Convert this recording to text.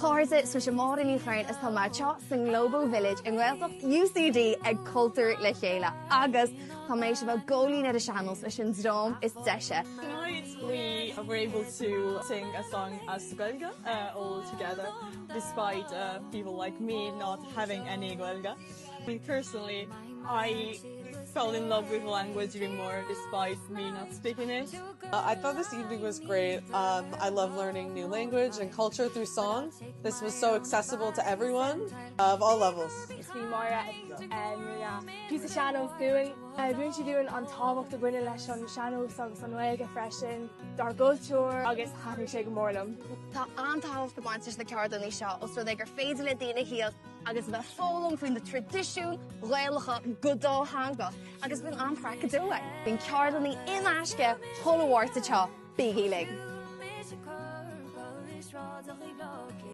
Cairde, is mise Máire Ní Churraoin is tá mé anseo sa nGlobal Village i nGaeltacht UCD ag Cultúr le Chéile agus tá mé tar éis a bheith ag góilín ar an sean-nós leis an dream is deise. Tonight we were able to sing a song as Gaeilge uh, all together despite uh, people like me not having any Gaeilge. I mean, personally, I fell in love with the language even more despite me not speaking it. Uh, I thought this evening was great. Um, I love learning new language and culture through song. This was so accessible to everyone of all levels. Is í Máire Píosa sean-nós dúinn. Mhúin sí dúinn an tábhacht a bhaineann leis an sean-nós agus an Ghaeilge freisin dár gcultúr agus thaitin sé go mór liom. Tá an-tábhacht ag baint leis na ceardlanna seo os rud é gur féidir le daoine theacht agus a bheith ag foghlaim faoi na traidisiúin Ghaelacha go dátheangach agus bíonn an-chraic go deo ann. Bíonn ceardlanna in aisce chuile Mháirt anseo, bígí linn!